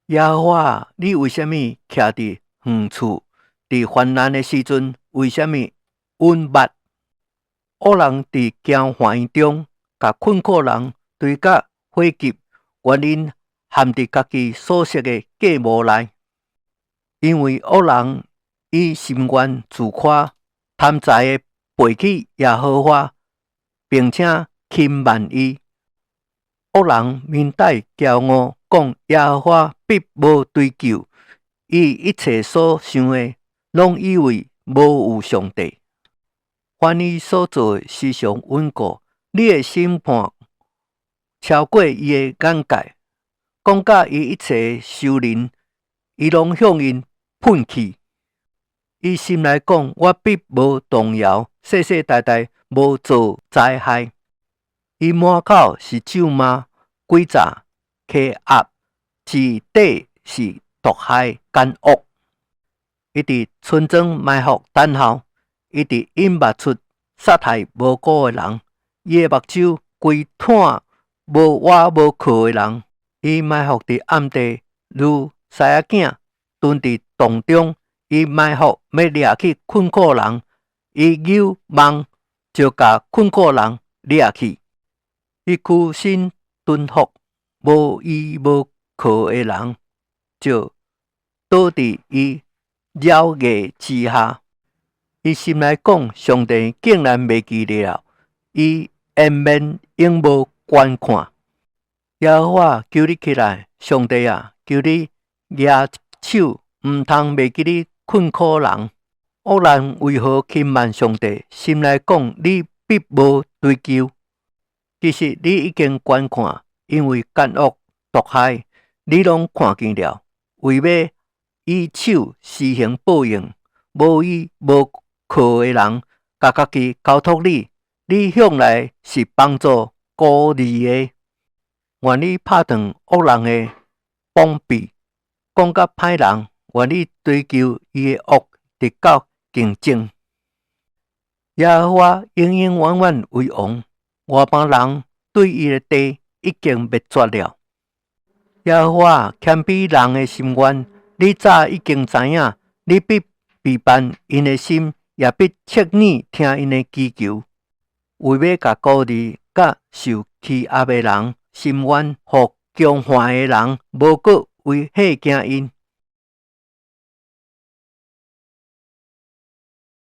耶和華，你為啥物徛佇遠處？佇患難的時陣，為啥物隱密？惡人佇驚惶中，共困苦人追甲火急，原𪜶陷佇家己所設的計謀內。因為惡人以深淵自誇，貪財的背棄耶和華，並且輕慢伊。惡人面帶驕傲，講耶和華必無追究，伊一切所想的，攏以為無有上帝。凡伊所做的時常穩固，你的審判超過伊的眼界。講甲伊一切仇人，伊攏向𪜶噴氣。伊心內講：我必無動搖，世世代代無遭災害。伊滿口是咒罵、詭詐、欺壓，舌底是毒害、奸惡。伊佇村莊埋伏等候，伊佇隱密處殺害無辜的人。伊的目睭規湠無倚無靠的人。伊埋伏佇暗地，如獅仔囝蹲佇洞中。伊埋伏欲掠去困苦人，伊扭網就共困苦人掠去。伊屈身蹲伏無依無靠的人，就倒佇伊爪牙之下。伊心內講：上帝竟然袂記得了，伊顏面永無觀看。耶和華，求你起來，上帝啊，求你舉手，毋通袂記得困苦人。惡人為何輕慢上帝？心內講：你必無追究。其實你已經觀看，因為奸惡毒害，你攏看見了。為欲以手施行報應，無依無靠的人，共家己交託你，你向來是幫助孤兒的。願你拍斷惡人的膀臂，講佮歹人，願你追究伊的惡，直到盡終。耶和華永永遠遠為王，外邦人對伊的地已經滅絕了。耶和華謙卑人的心願，你早已經知影，你必備辦𪜶的心，也必側耳聽𪜶的祈求。為欲共孤兒佮受欺壓的人伸冤，予強悍的人無閣畏嚇驚𪜶。